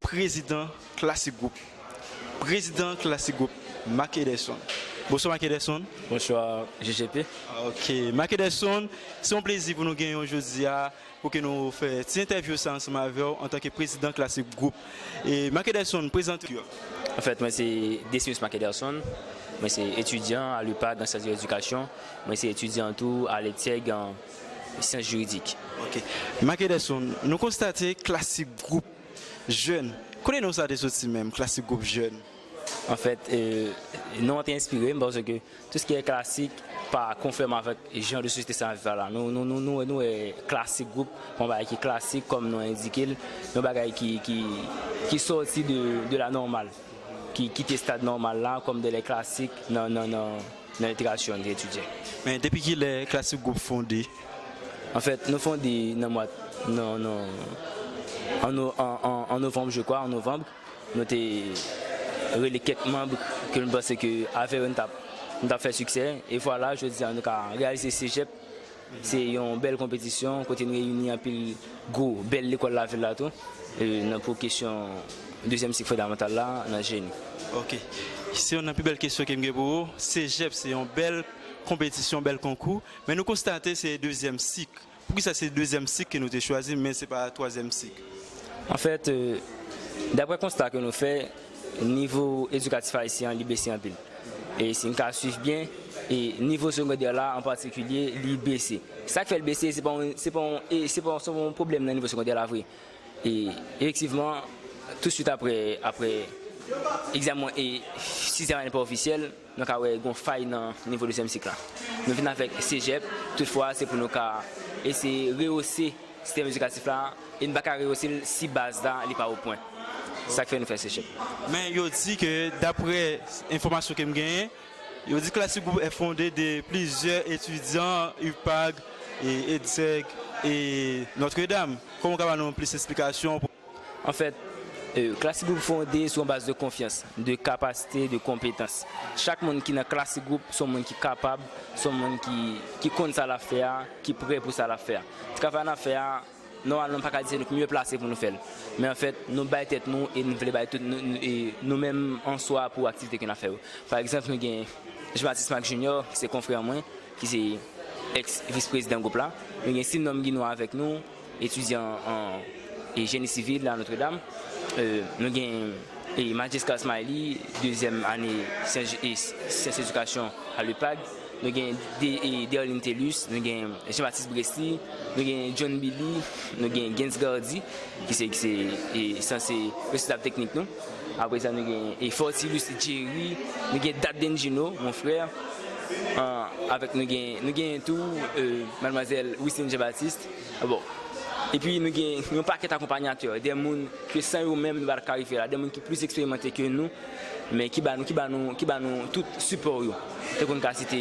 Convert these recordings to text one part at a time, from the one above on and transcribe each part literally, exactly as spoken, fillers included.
Prezidan Classic Group. Prezidan Classic Group, Marc Ederson. Bonswa, Marc Ederson. Bonswa, J J P. Ok, Marc Ederson, se yon plezi pou nou genyen w jodi a, pou ke nou fè ti entèvyou sa ansanm avè w antanke prezidan Classic Group. E Marc Ederson, prezante w. Anfèt, mwen se Decius Marc Ederson. Mwen se etidyan a l'UPAG an syans de ledikasyon. Mwen se etidyan tou a l'ETSEG an syans jiridik. Ok. Marc Ederson, nou konstate Classic Group jèn. Kote non sa te soti menm, Classic Group jèn? Anfèt, e, non an te enspire m paske tou sa ki klasik pa konfòm avèk jan de sosyete sa n ap viv la. Nou, nou, nou, nou, nou wè Classic Group, yon bagay ki klasik, kòm non endike l, yon bagay ki, ki, ki sòti de, de la nòmal, ki kite stad nòmal la, kòm de lè klasik nan, nan, nan, nan literati an etidye. Men depi kilè Classic Group fonde? Anfèt, nou fonde nan mwa, nan, nan, an, no- an, an, an novanm, je crois, an novanm. Nou te rele kèk manm ke nou panse ke avè yo nou t ap, nou t ap fè siksè. E vwala, jodi a, nou ka reyalize Cégep. Se yon bèl konpetisyon kote nou reyini anpil gwo, bèl lekòl lavil la tou, e, nan pwokesyon dezyèm sik fondamantal la, nan jeni. Ok. Se youn nan pi bèl kesyon ke m gen pou ou. Cégep, se yon bèl konpetisyon, bèl konkou. Men nou konstate se dezyèm sik. Poukisa se dezyèm sik ke nou te chwazi, men se pa twazyèm sik? Anfèt, e, daprè konsta ke nou fè, nivo edikatif ayisyen an, li bese anpil. E si n ka swiv byen, e nivo segondè la an patikilye, li bese. Sa k fè l bese, se pa yon, se pa yon, e se pa yon, se pa yon pwoblèm nan nivo segondè la vre. E efektivman, touswit apre, apre egzamen e sizyèm ane pa ofisyèl, nou ka wè gen yon fay nan nivo dezyèm sik la. Nou vin avèk Cégep, toutfwa, se pou nou ka eseye rewose sistèm edikatif la, e n pa ka rewose l si baz la, li pa o pwen. Sa k fè nou fè Cégep. Men yo di ke, daprè enfòmasyon ke m genyen, yo di Classic Group est fondé de plusieurs étudiants UPAG, e EDSEG, e Notre Dame. Kòman w ka ba nou plis esplikasyon? Anfèt, e, Classic Group fonde sou yon baz de konfyans, de kapasite, de konpetans. Chak moun ki nan Classic Group, se yon moun ki kapab, se yon moun ki, ki konn sa l ap fè a, ki prè pou sa l ap fè a. Travay n ap fè a, nòmalman, m pa ka di se nou ki mye plase pou nou fè l. Men anfèt, nou bay tèt nou e nou vle bay tout nou, nou, e nou menm an swa pou aktivite ke n ap fè yo. Pa egzanp, nou gen Jean Baptiste Marc Junior, ki se konfrè mwen, ki se èks vis prezidan gwoup la. Nou gen Sinòm Guinois avèk nou, etidyan an, e, jeni sivil la Notre Dame. E, nou gen, e, Majescal Smiley, dezyèm ane syans, e, syans edikasyon a l'UPAG. Nou gen De, e, Derlin Thelus, nou gen Jean Baptiste Bresly, nou gen John Billy, nou gen Gens Gardy, ki se, ki se, e, sanse responsab teknik nou. Apre sa, nou gen, e, Fortilus Jerry, nou gen Dat Dengino, mon frè. An, avèk nou gen, nou gen tou, e, madmwazèl Wiseline Jean Baptiste. Bon. Epi nou gen yon pakèt akonpanyatè, de moun ke san yo menm nou pa t ka rive la, de moun ki plis eksperimante ke nou, men ki ba nou, ki ba nou, ki ba nou tout sipò yo. Tankou n ka site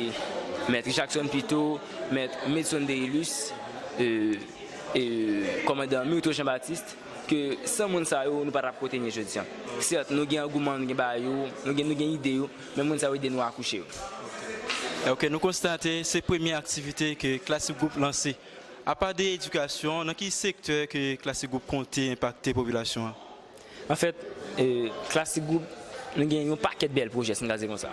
Mèt Jackson Pito, Mèt Medson Derilus, e, e, kòmandan Mirto Jean Baptiste, ke san moun sa yo, nou pa t ap kote n ye jodi a. Sèt, nou gen angouman, nou gen bagay yo, nou gen, nou gen ide yo, men moun sa yo ede nou akouche yo. Ok, nou konstate se premye aktivite ke Classic Group lanse. Apa de edikasyon, nan ki sektè ke Classic Group konte enpakte popilasyon an? Anfèt, e, Classic Group, nou gen yon pakèt bèl pwojè, si n ka di l konsa.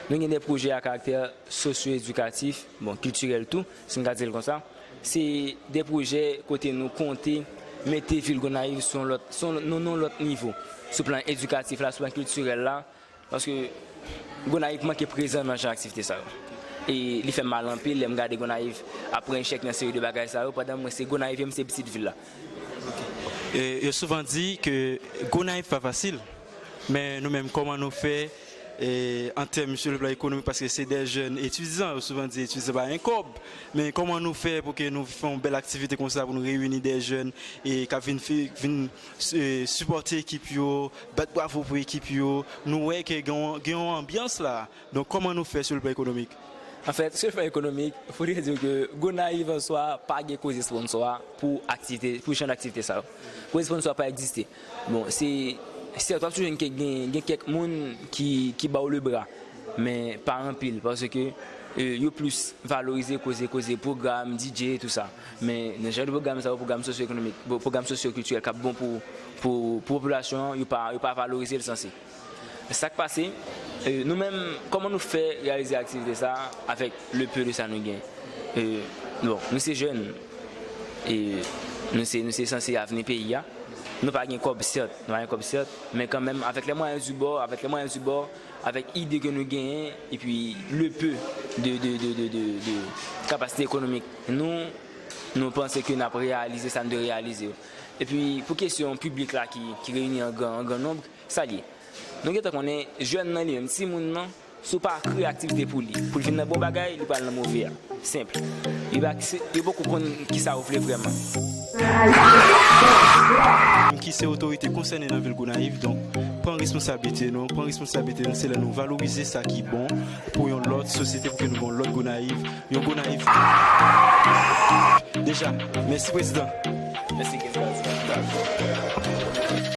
Nou gen de pwojè a karaktè sosyo-edikatif, bon, kiltirèl tou, si n ka di l konsa. Se de pwojè kote nou konte mete vil Gonayiv sou yon lòt, sou yon, nan yon lòt nivo, sou plan edikatif la, sou plan kiltirèl la, paske Gonayiv manke prezan nan jan aktivite sa yo. E li fè m mal anpil lè m gade Gonayiv ap pran echèk nan seri de bagay sa yo, pandan mwen se Gonayivyen, m se pitit vil la. E, yo souvan di ke Gonayiv pa fasil, men nou menm, kòman nou fè, e, an tèm sou le plan ekonomik, paske se de jèn etidyan, yo souvan di etidyan pa gen kòb, men kòman nou fè pou ke nou fè yon bèl aktivite konsa pou nou reyini de jèn e k ap vin, fi- vin, e, sipòte ekip yo, bat bravo pou ekip yo, nou wè ke gen yon, gen yon anbyans la. Donk, kòman nou fè sou le plan ekonomik? Anfèt, sou le plan ekonomik, fodre di ke Gonayiv an swa pa gen koze sponsò a pou aktivite, pou jan aktivite sa yo. Koze sponsò a pa egziste. Bon, se Sèt, w ap toujou jwenn kèk, gen, gen kèk moun ki, ki ba w lebra, men pa anpil, paske, e, yo plis valorize koze, koze pwogram, D J, tou sa. Men nan jan de pwogram sa yo, pwogram sosyo-ekonomik, pwogram sosyo-kiltirèl k ap bon pou, pou, pou popilasyon an, yo pa, yo pa valorize l sanse. Sa k pase, e, nou menm, kòman nou fè reyalize aktivite sa a avèk le peu de sa nou gen? E, bon, nou se jèn, e nou se, nou se sanse avni peyi a. Nou pa gen kòb, sèt, nou pa gen kòb, sèt, men kanmenm, avèk les moyens du bord, avèk les moyens du bord, avèk ide ke nou genyen, epi le peu de, de, de, de, de, de kapasite ekonomik nou, nou panse ke n ap reyalize sa n dwe reyalize yo. Epi, pou kesyon piblik la ki, ki reyini an gran, an gran nonb, sa l ye. Nou gentan konnen jèn nan li menm, timoun nan, si w pa kreye aktivite pou li, pou l vin nan bon bagay, li pral nan move a. Senp. Li pa, se, li poko konn kisa yo vle vrèman. Ki se otorite konsène nan vil Gonayiv, donk pran responsablite nou, pran responsablite nou, se lè nou valorize sa ki bon pou yon lòt sosyete, pou ke nou gen yon lòt Gonayiv, yon Gonayiv. Deja, mèsi prezidan. Mèsi, Kenz Baz.